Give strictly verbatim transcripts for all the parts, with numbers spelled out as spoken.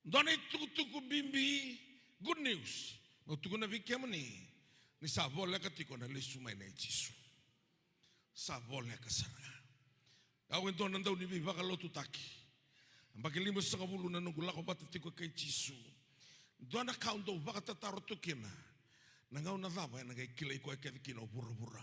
Dua na itukutuku bibi, good news. Meu tukuna vei kemuni, ni sa voleka tiko na lesu mai nei Jisu. Sa voleka sara ga. Au e dua na dau ni veivakalotutaki. Yabaki limasagavulu na noqu lako vata tiko kei Jisu. Dua na ka au dau vakatataro tu kina, na gauna cava ena qai kilai koya kece kina o vuravura?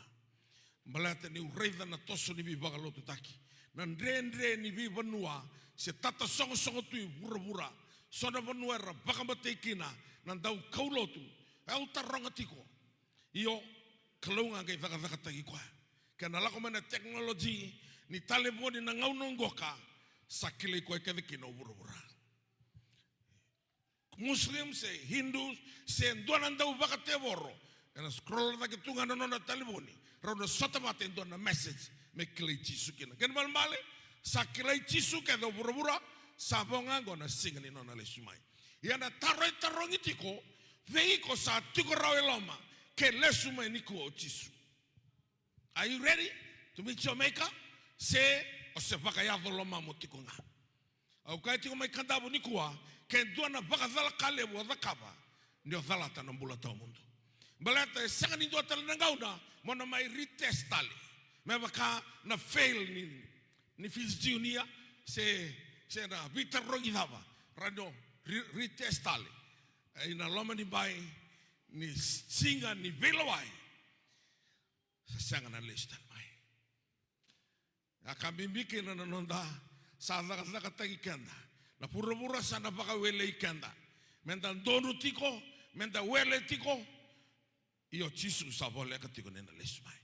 Baleta niu raica na toso ni veivakalotutaki, na dredre ni veivanua se tatasogosogo tu i vuravura. So na vanua era vakamatei kina na daukaulotu. Au taroga tiko. Io, Kalou ga qai cakacakataki koya. Kena lako mai na technology ni talevoni na gauna oqo ka, sa kilai koya kece kina o vuravura. Muslim se Hindu se dua na dau vakatevoro, ena scroll cake tu ga na nona talevoni, rau na sota vata e dua na message me kilai Jisu kina. Kena malemale, sa kilai Jisu kece o vuravura, sa vo ga oqo na siga ni nona lesu mai. Ia na taro e tarogi tiko, vei iko sa tiko rawa e loma ke lesu mai nikua o Jisu? Are you ready to meet your maker? Se o se vakayaco lomamu tiko ga? Au kaya tiko mai Kadavu nikua, ke dua na vakacala ka levu o cakava, ni o calata na bula tawamudu. Baleta e sega ni dua tale na gauna mo na mai retest tale, me vaka na fail ni, ni Fiji Junior, se, se na veitarogi cava, rawa ni o re-, retest tale. E, ena loma ni bai ni siga ni veilewai, sa sega na lesu tale mai. A ka bibi kina na noda sa cakacakataki keda. Na vuravura sa na vakawelei keda. Meda donu tiko, meda wele tiko. Io, Jisu sa voleka tiko ni na lesu mai.